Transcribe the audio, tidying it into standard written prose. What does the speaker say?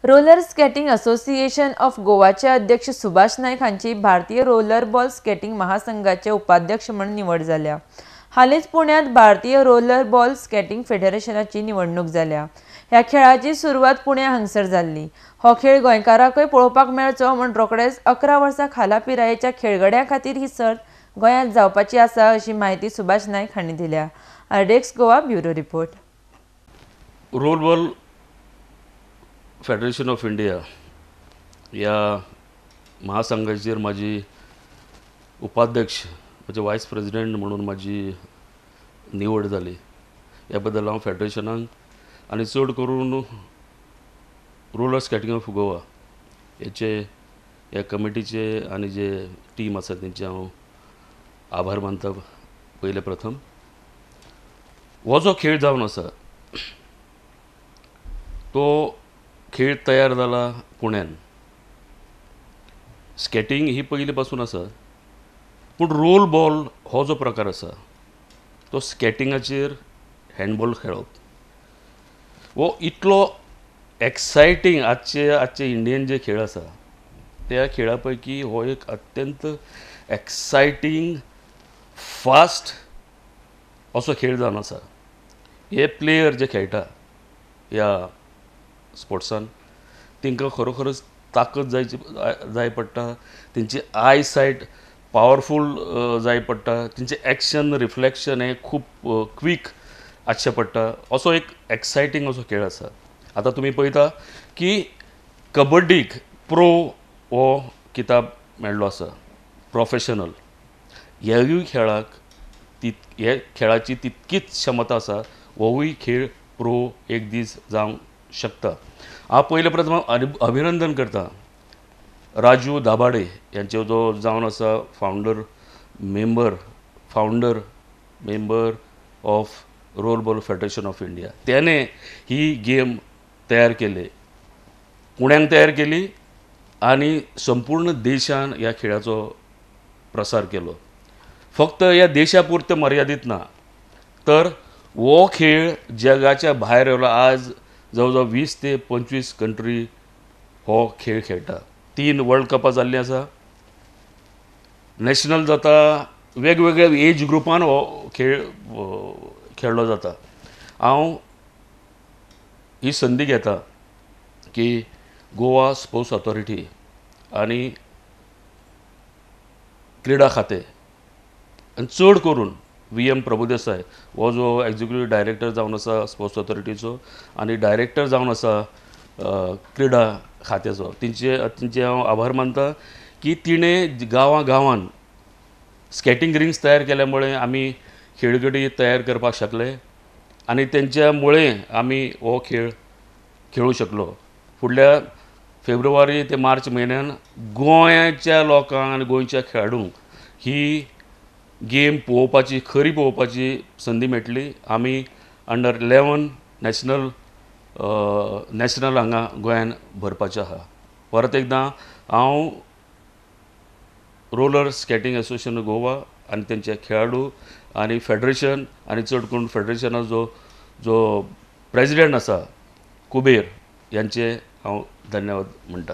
Roller skating association of गोवाचे अध्यक्ष सुभाष नायक हांची भारतीय रोलर बॉल स्केटिंग महासंघाचे उपाध्यक्ष म्हूण निवड जाल्या. हालींच पुण्यांत भारतीय रोलर बॉल स्केटिंग फेडरेशनाची निवडणूक जाल्या. ह्या खेळाची सुरवात पुण्या हांगसर जाल्ली. हो खेळ गोंयकारांकय पळोवपाक मेळचो म्हूण रोखडेच 11 वर्सां खाला पिरायेच्या खेळगड्यां खातीर ही सर्त गोंयांत जावपाची आसा अशी म्हायती सुभाष नायक हांणी दिल्या. RDX Goa bureau report. Roll ball federation of India ह्या महासंघाचेर म्हाजी उपाध्यक्ष म्हणजे वायस प्रेजिडेंट म्हणून म्हाजी निवड जाली. ह्या बद्दल हांव फेडरेशनाक आनी चड करून रोलर स्केटिंग ऑफ गोवा हेचे ह्या कमिटीचे आनी जे टीम आसा तेंचे हांव आभार मानता. पयले प्रथम हो जो खेळ जावन आसा तो खेळ तयार जाला पुण्यान. स्केटिंग ही पयलीं पासून आसा, पूण रोल बॉल हो जो प्रकार आसा तो स्केटिंगाचेर हँडबॉल खेळप हो इतलो एक्सायटींग आजचे आजचे इंडियन जे खेळ आसा त्या खेळा पैकी हो एक अत्यंत एक्सायटींग फास्ट असो खेळ जावन आसा. हे प्लेयर जे खेळटा ह्या स्पोर्ट्सान तांकां खरोखरच ताकद जाय पडटा, तेंची I सायट पावरफूल जाय पडटा, तेंचें एक्शन रिफ्लेक्शन हें खूब क्वीक आसचें पडटा. असो एक एक्सायटींग असो खेळ आसा. आतां तुमी पळयता की कबड्डीक प्रो हो किताब मेळ्ळो आसा, प्रोफेशनल. ह्यावूय खेळाक ह्या खेळाची तितकीच क्षमता आसा, होवूय खेळ प्रो एक दीस जावंक शकता. हांव पयले प्रथम अभिनंदन करता राजू दाभाडे यांचे जो जावन आसा founder member of roll ball federation of India. त्याने ही गेम तयार केली, पुण्याक तयार केली आनी संपूर्ण देशान ह्या खेळाचो प्रसार केलो. फक्त ह्या देशा पुरते मर्यादीत ना, तर हो खेळ जगाच्या भायर येयलो. आज जवळ जवळ 20 ते 25 कंट्री हो खेळ खेळटा. 3 वर्ल्ड कपां जाल्लीं आसा, नॅशनल जाता, वेगवेगळ्या एज ग्रुपान हो खेळ खेळ्ळो जाता. हांव ही संदी घेता की गोवा स्पोर्ट्स ऑथॉरिटी आनी क्रीडा खातें आनी चड करून VM Prabhudesai हो जो एक्झिक्युटीव डायरेक्टर जावन आसा स्पोर्ट्स ऑथॉरिटीचो आनी डायरेक्टर जावन आसा क्रीडा खात्याचो, तेंचे हांव आभार मानता की तिणें गांवां गांवान स्केटिंग रिंग्स तयार केल्या मुळे आमी खेळगडी तयार करपाक शकले आनी तेंच्या मुळे आमी हो खेळ खेळूं शकलो. फुडल्या फेब्रुवारी ते मार्च म्हयन्यान गोंयच्या लोकांक आनी गोंयच्या खेळाडूंक ही गेम पळोवपाची, खरी पळोवपाची संदी मेळटली. आमी अंडर 11 नॅशनल हांगा गोंयान भरपाचें आसा. परत एकदां हांव रोलर स्केटिंग असोसिएशन गोवा आनी तेंचे खेळाडू आनी फेडरेशन आनी चड करून फेडरेशनाचो जो प्रेजिडेंट आसा कुबेर यांचे हांव धन्यवाद म्हणटा.